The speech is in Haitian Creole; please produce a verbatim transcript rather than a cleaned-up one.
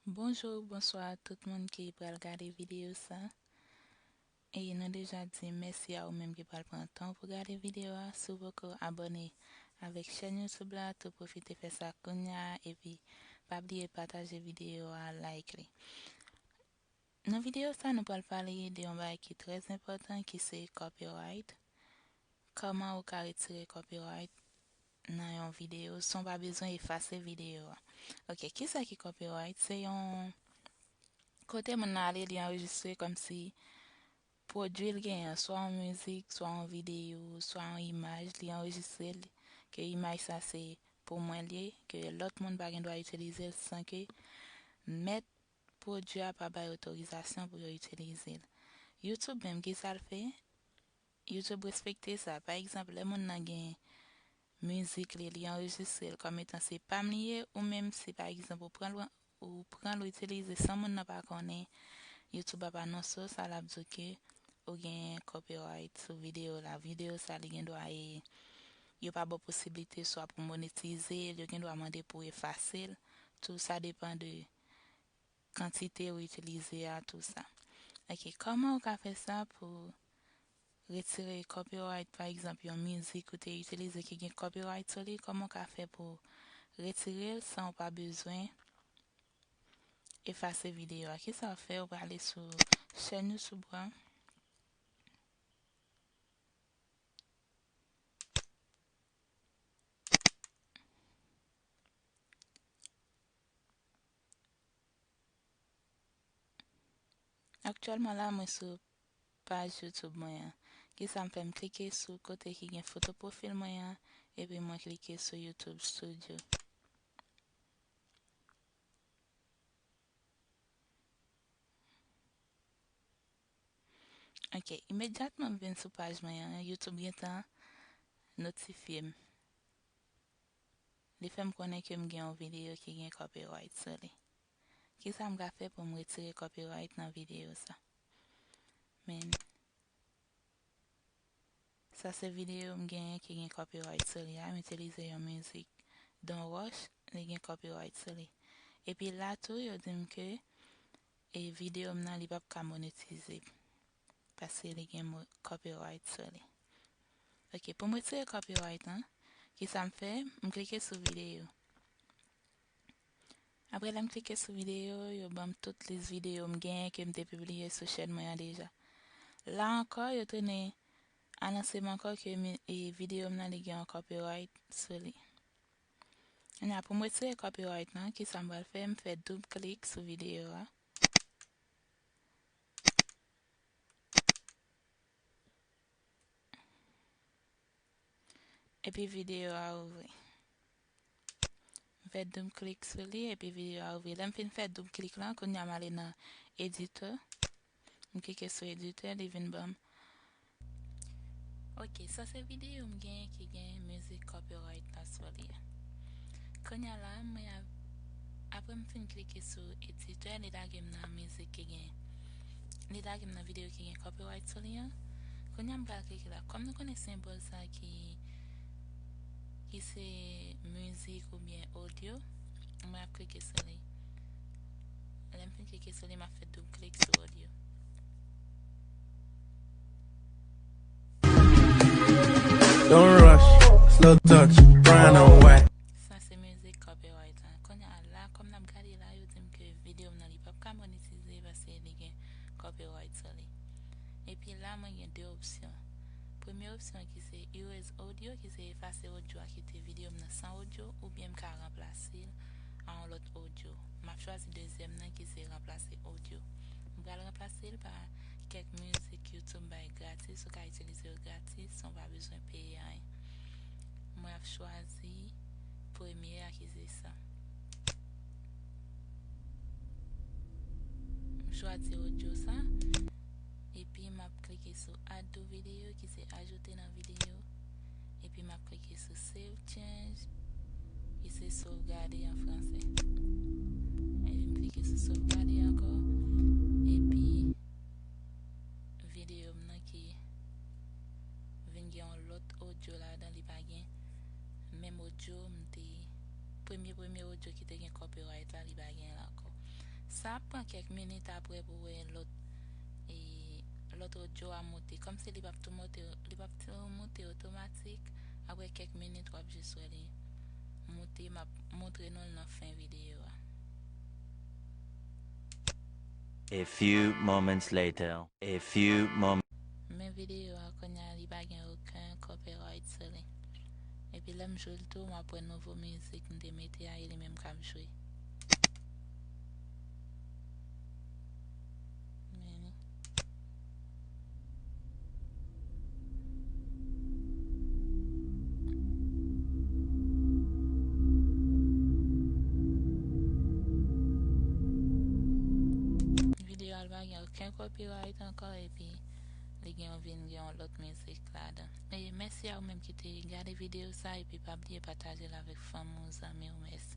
Bonjou, bonswa tout moun ki pral gade videyo sa. E nou deja di mèsi a ou menm ki pral pran tan pou gade videyo a. Si w poko abòne avèk chèn YouTube la, tou pwofite fè sa kounya, epi pa bliye pataje videyo a, like li. Nan videyo sa, nou pral pale de yon bagay ki trè enpòtan, ki se copyright. Kòman ou ka retire copyright nan yon videyo san w pa bezwen efase videyo a? Ok, kisa ki copyright? Se yon kote moun nan ale, li anrejistre kòmsi pwodui l genyen, swa yon mizik, swa yon videyo, swa yon imaj, li anrejistre l, ke imaj sa se pou mwen l ye, ke lòt moun pa gen dwa itilize l san ke mèt pwodui a pa bay otorizasyon pou yo itilize l. YouTube menm, kisa l fè? YouTube respekte sa. Pa egzanp, lè moun nan gen mizik li, li anrejistre l kòm etan se pa m li ye, ou menm si pa egzanp ou pran l, ou pran l, ou itilize san moun nan pa konnen, YouTube ap anonse w sa, l ap di w ke ou gen copyright sou videyo la. Videyo sa, li gen dwa e yo pa ba w posiblite swa pou monetize l, yo gen dwa mande pou efase l. Tou sa depann de kantite ou itilize a, tou sa. Ok, kòman ou ka fè sa pou retire copyright, pa egzanp, yon mizik ou te itilize ki gen copyright sou li, kòman w ka fè pou retire l san w pa bezwen efase videyo a? Kisa w fè? Ou prale sou chèn YouTube ou an. Aktyèlman la, mwen sou paj YouTube mwen an. Kisa m fè? M klike sou kote ki gen foto pwofil mwen an, epi mwen klike sou YouTube Studio. Ok, imedyatman m vin sou paj mwen an, YouTube gentan notifye m. Li fè m konnen ke m gen yon videyo ki gen copyright sou li. Kisa m ka fè pou m retire copyright nan videyo sa? Men, sa se videyo m genyen ki gen copyright sou li a. M itilize yon mizik Don Roch, li gen copyright sou li. Epi la tou, yo di m ke e videyo m nan, li p ap ka monetize paske li gen mo-, copyright sou li. Ok, pou m retire copyright lan, kisa m fè? M klike sou videyo. Apre lè m klike sou videyo, yo ban m tout lis videyo m genyen ke m te pibliye sou chèn mwen an deja. La ankò, yo tounen anonse m ankò ke mi-, e videyo m nan, li gen yon copyright sou li. Kounye a, pou m retire copyright lan, kisa m pral fè? M fè doub klik sou videyo a. Epi videyo a ouvri. M fè doub klik sou li, epi videyo a ouvri. Lè m fin fè doub klik lan, kounye a m ale nan editè. M klike sou editè, li vin ban m. Ok, sa se videyo m genyen ki gen mizik copyright la sou li a. Kounye a la, mwen ap-, apre m fin klike sou editè, li lage m nan mizik ki gen, li lage m nan videyo ki gen copyright sou li an. Kounye a m pral klike la. Kòm nou konnen senbòl sa ki, ki se mizik oubyen odyo, mwen ap klike sou li. Lè m fin klike sou li, m ap fè doub klik sou odyo. Don't rush, slow touch, brown and white. Sa se mizik copyright lan. Kounye a la, kòm n ap gade la, yo di m ke videyo m nan li p ap ka monetize paske li gen copyright sou li. Epi la, mwen gen de opsyon. Premye opsyon ki se erase audio, ki se efase odyo a, kite videyo m nan san odyo, oubyen m ka ranplase l a yon lòt odyo. M ap chwazi dezyèm nan ki se ranplase odyo. M pral ranplase l pa kèk mizik YouTube bay gratis, ou ka itilize yo gratis san w pa bezwen peye anyen. Mwen ap chwazi premye a ki se sa. M chwazi odyo sa, epi m ap klike sou add to video ki se ajoute nan videyo, epi m ap klike sou save change, ki se sovgade an franse. Epi m klike sou sovgade ankò, epi videyo m nan ki vin gen yon lòt odyo ladan, li pa gen menm odyo m te, premye, premye odyo ki te gen copyright la, li pa gen l ankò. Sa ap pran kèk minit apre pou wè lòt, e, lòt odyo a moute. Kòmsi li p ap tou moute, li p ap tou moute otomatik. Apre kèk minit, w ap jis wè li moute. M ap montre nou l nan fen videyo a. A few moments later. A few moments. Men videyo a kounye a, li pa gen okenn copyright sou li. Epi lè m jwe l tou, m ap wè nouvo mizik m te mete a, e li menm k ap jwe. Men li. Videyo a l pa gen okenn copyright ankò, epi li gen yon, vin gen yon lòt mizik ladan. E mèsi a ou menm ki te gade videyo sa, epi pa bliye pataje l avèk fanmi w, zanmi w. Mèsi.